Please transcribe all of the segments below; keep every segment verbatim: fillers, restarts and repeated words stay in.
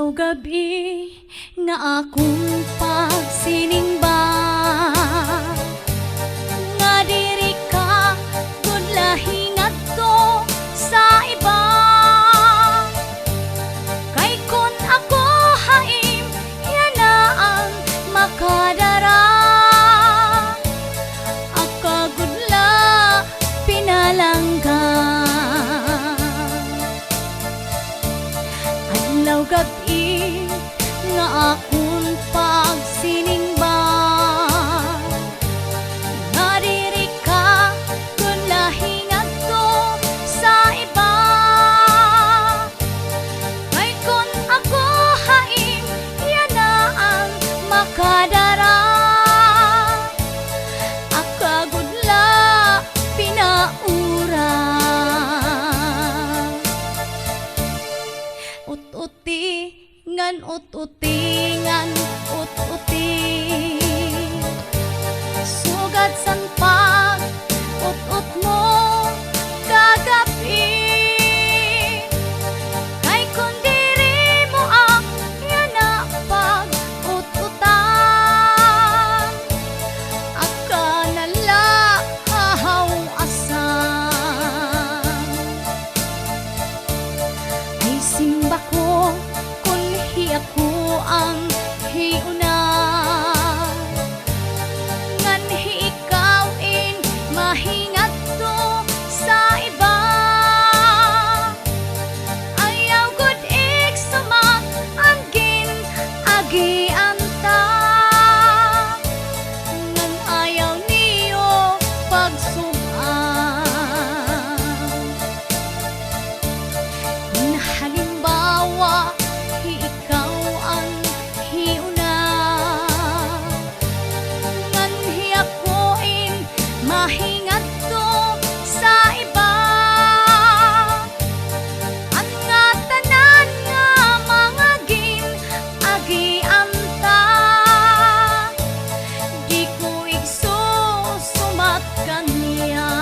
Gab-i nga akon pagsiningba, nga diri ka gud la hingadto sa iba. Kay kon ako ha im, yana an makadara. Aka gud la pinalangga. Adlaw gab-i nga akon pagsiningba, nga diri ka gud la hingadto sa iba. Kay kon ako ha im, yana an makadara. Aka gud la pinaura. Ut-uti ngan ut-uti ngan ut-uti. Sugad san pag-ut-ot mo kagab-i. Kay kon diri mo ak yana pag-ut-utan, aka na la hahaw-asan. Ay simba ko kon hi ako an hiuna, ngan hi ikaw in mahingadto sa iba. Ayaw gud igsumat an gin-agian ta, ngan ayaw niyo pagsug-an. Kon halimbawa, hi ikaw an hiuna, ngan hi ako in mahingadto sa iba. An ngatanan nga mga gin-agian ta, di ko igsusumat kaniya.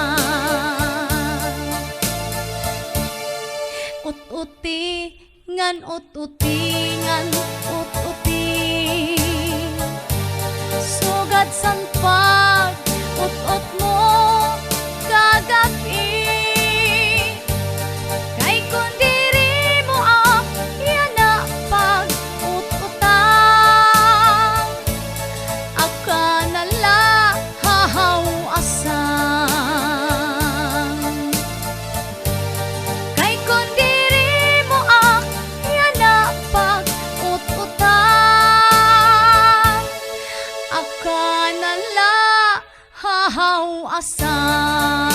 Ut-uti ngan ut-uti ngan ut-uti. Sugad san pag-ut-ot mo kagab-i. Kay kon diri mo ak yana pag-ut-utan, aka na la hahaw-asan. Kay kon diri mo ak yana pag-ut-utan, aka na la hahaw-asan.